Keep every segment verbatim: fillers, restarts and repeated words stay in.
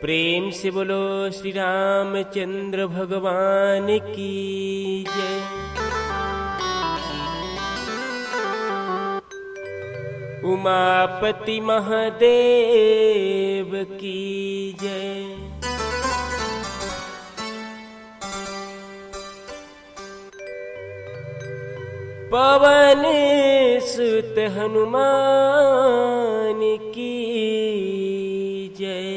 प्रेम से बोलो श्री रामचंद्र भगवान की जय। उमापति महादेव की जय। पवन सुत हनुमान की जय।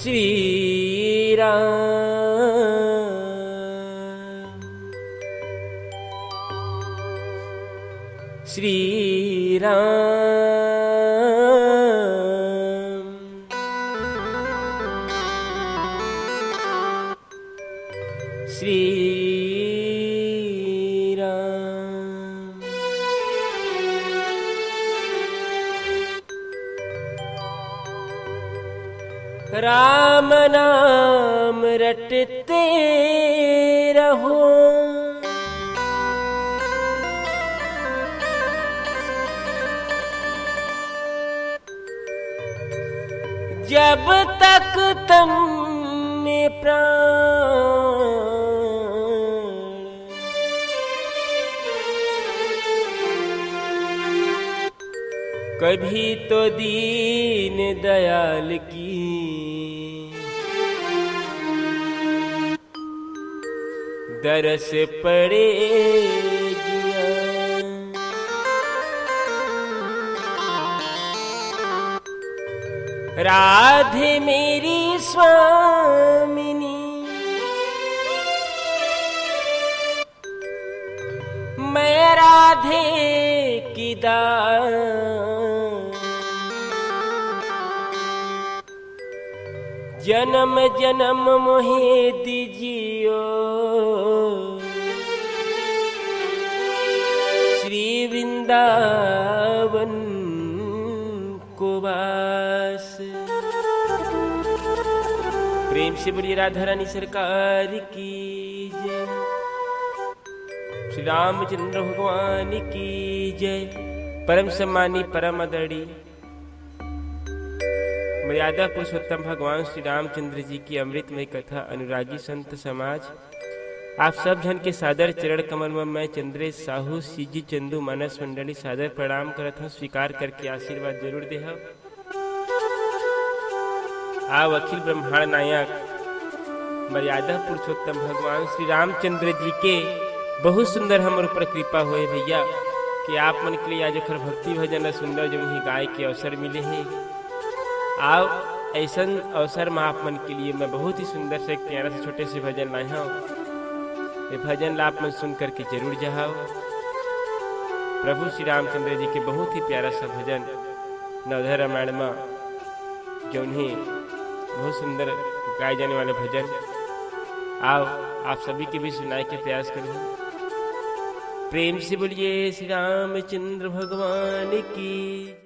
श्री राम, श्री राम, श्री राम। राम नाम रटते रहो, जब तक तन में प्राण। कभी तो दीन दयाल की दरस पड़े जिया। राधे मेरी स्वामिनी, मैं राधे की दास। जन्म जन्म मोहे दीजियो श्री वृंदावन को वास। प्रेम से बोलिए राधा रानी सरकार की जय। श्री रामचंद्र भगवान की जय। परम सम्मानी, परम आदरणीय मर्यादा पुरुषोत्तम भगवान श्री रामचंद्र जी की अमृतमय कथा। अनुरागी संत समाज, आप सब झन के सादर चरण कमल में मैं चंद्रेश साहू, सीजी चंदू, मानस मंडली सादर प्रणाम करत हूँ। स्वीकार करके आशीर्वाद जरूर देहव। आव अखिल ब्रह्मांड नायक मर्यादा पुरुषोत्तम भगवान श्री रामचंद्र जी के बहुत सुंदर हमर ऊपर कृपा होए भैया, कि आप मन के लिए आज ओखर भक्ति भजन ला सुंदर जो ही गाय के अवसर मिले हे। आव ऐसन अवसर में आप मन के लिए मैं बहुत ही सुंदर से एक प्यारा से छोटे से भजन लाए हूँ। ये भजन ला आप मन सुन करके जरूर जाहव। प्रभु श्री रामचंद्र जी के बहुत ही प्यारा सा भजन नवधा रामायण में जौन ही बहुत सुंदर गाए जाने वाले भजन, आव आप सभी के भी सुनाए के प्रयास करूँ। प्रेम से बोलिए श्री रामचंद्र भगवान की।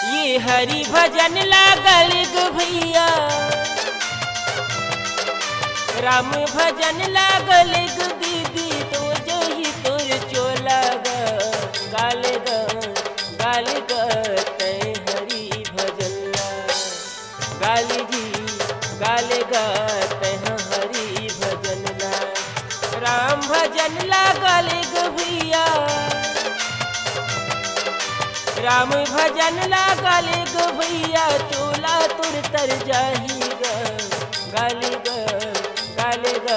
ये हरि भजन लागल ग भैया, राम भजन लागल ग दीदी, तो जही तोर चोला ग, गाल ग, गाल ग, तै हरि भजन ला। गाली जी, गाले गा तैं हरि भजन ला, राम भजन ला गाले ग भैया, राम भजन ला गाले ग भैया, चोला तुर तर जाही ग, गाली ग, गाले ग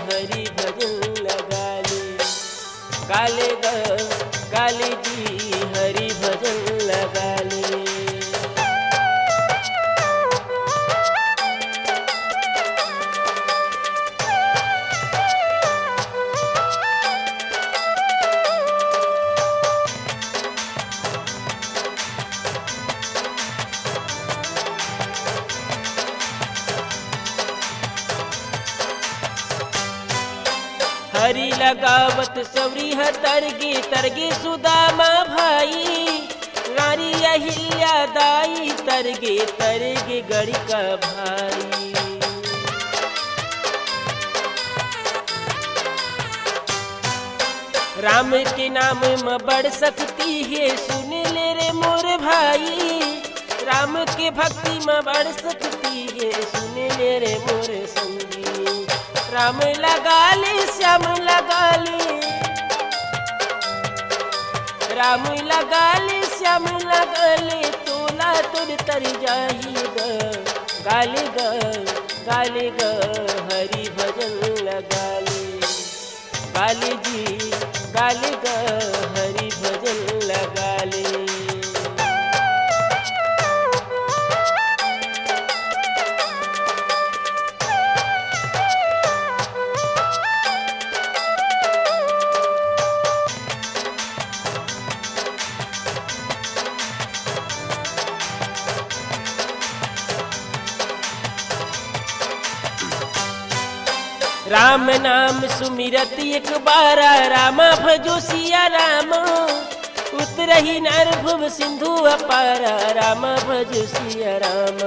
हरि भजन ला गाली। गाले ग, गाले जी, हरि भजन ला गाले। हरी लगावत सौरी ह तरगे, तरगे सुदामा भाई। नारी अहिल्या दाई तरगे, तरगे गड़िका भाई। राम के नाम म बड़ शक्ति हे, सुन ले रे मोर भाई। राम के भक्ति म बड़ शक्ति हे, सुन ले रे मोर संगी। राम लगा ले, श्याम लगा ले, राम लगा ले, श्याम लगा ले, तोला तोर तर जाही ग। गा ले ग, गा ले ग, हरि भजन लगा ले। गा ले जी, गा ले ग, हरि भजन लगा ले। राम नाम सुमिरत एक बारा, रामा भजो सिया राम। उतरही नर भुव सिंधु अपारा, रामा भजो सिया राम।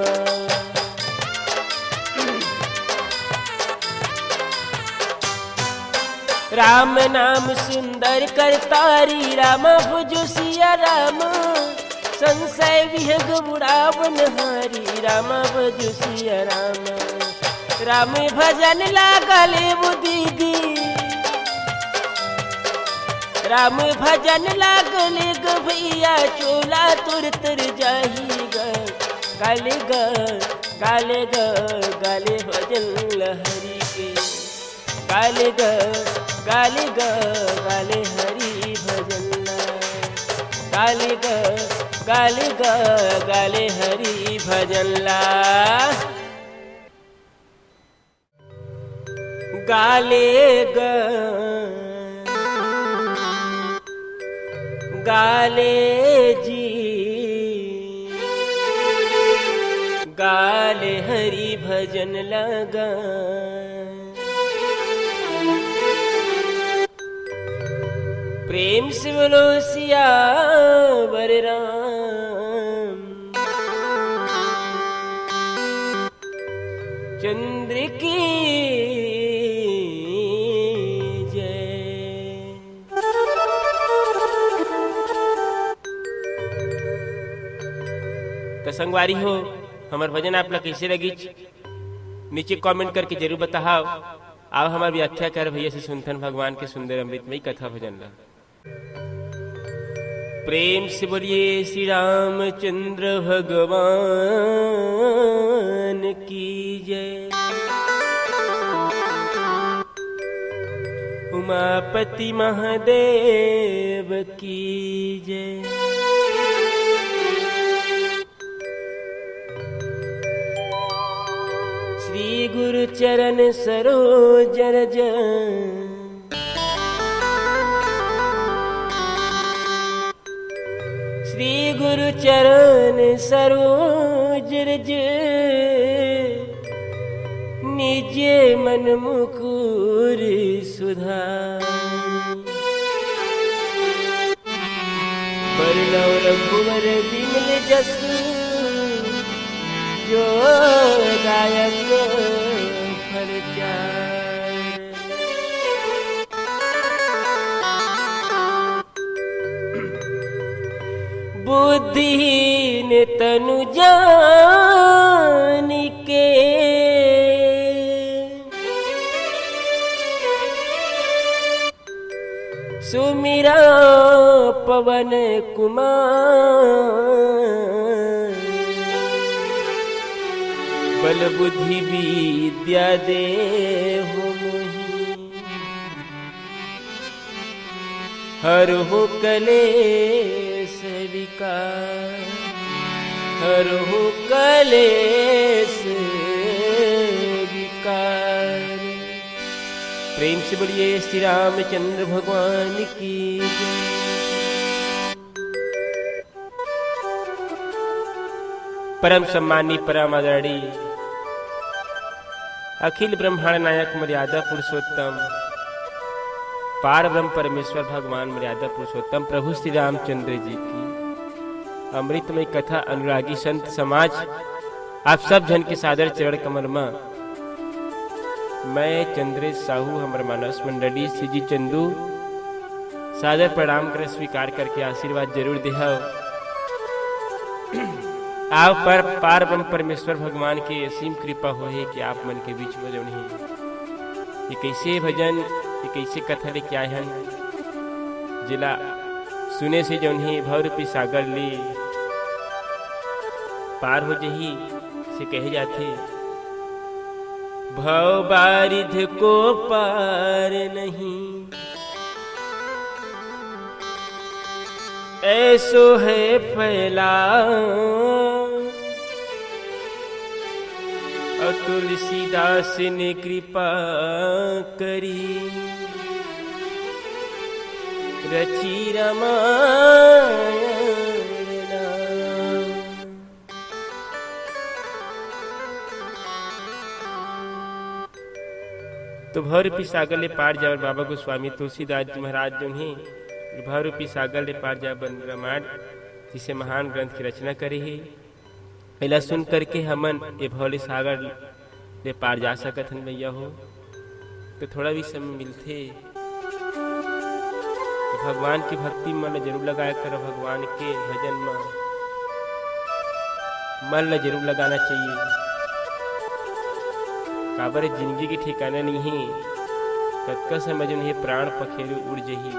राम नाम सुंदर करतारी, रामा भजो सिया राम। संशय विहग उड़ावन हारी, रामा भजो सिया राम। राम भजन लागले वो दीदी, राम भजन लागले ग भैया, चोला तुर तुर जाही ग। गा ले ग, गा ले ग, गा ले भजन ल हरि के। गा ले ग, गा ले ग, गा ले हरि भजन ला। गा ले ग, गा ले ग, गा ले हरि भजन ला। गा ले ग, गा ले जी, गा ले हरि भजन लगा। प्रेम से बोलो सियावर राम चंद्र की जय। त संगवारी हो, हमर भजन आप ला कइसे लगिच, नीचे comment करके जरूर बताहव। आव हमर व्याख्याकार भैया से सुनथन भगवान के सुंदर अमृतमयी कथा भजन ला। प्रेम से बोलिए श्री रामचंद्र भगवान की जय, उमापति महादेव की जय। श्री गुरु चरण सरोज रज, श्री गुरु चरण सरोज रज, निज मन मुकुर सुधार। बरनउँ रघुवर बिमल जसु, जो दायक फल चार। बुद्धिहीन तनु जानिके, सुमिरा पवन कुमार। बल बुद्धि विद्या देहु मोहि, हरहु कलेस विकार, हरहु कलेस विकार। प्रेम से बोलिए श्री रामचंद्र भगवान की जय। परम सम्मानी, परम आदरणीय, अखिल ब्रह्मांड नायक, मर्यादा पुरुषोत्तम, पार ब्रह्म परमेश्वर भगवान मर्यादा पुरुषोत्तम प्रभु श्री रामचंद्र जी की अमृतमय कथा। अनुरागी संत समाज, आप सब झन के सादर चरण कमल म मैं चंद्रेश साहू, हमर मानस मंडली, सीजी चंदू, सादर प्रणाम कर स्वीकार करके आशीर्वाद जरूर देहव। आप पर पार ब्रह्म परमेश्वर भगवान के असीम कृपा होहे कि आप मन के बीच में जौन हे ये कैसे भजन, ये कैसे कथा लेके आए हन, जेला सुने से जौन हे भव रूपी सागर ले पार हो जही से कहे जाथे। भव बारिध को पार नहीं, ऐसो है फैलाव। और तुलसीदास ने कृपा करी, रची रामायण नाम। तो भव रूपी सागर ले पार जावर बाबा गोस्वामी तुलसीदास जी महाराज जो हे, भव रूपी सागर ले पार जावर रामायण जिसे महान ग्रंथ की रचना करे हे। एला सुन करके हमन ए भव ले सागर ले पार जा सकत हन भैया हो। तो थोड़ा भी समय मिलथे तो भगवान की भक्ति मन ल जरूर लगाए करो, भगवान के भजन म मन ल जरूर लगाना चाहिए। काबर जिंदगी के ठिकाना नहीं हे, कतका समय जो नहीं प्राण पखेरु उड़ जही।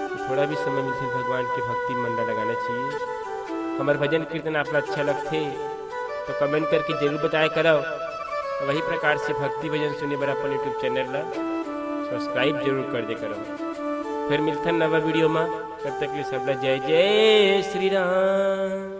तो थोड़ा भी समय मिलथे भगवान की भक्ति मन ल लगाना चाहिए। हमर भजन कीर्तन आप ला अच्छा लगथे तो कमेंट करके जरूर बताया करव। वही प्रकार से भक्ति भजन सुने बर अपन YouTube चैनल ला सब्सक्राइब जरूर कर दे करव। फिर मिलथन नवा वीडियो मा, तब तक के लिए सबला जय जय श्री राम।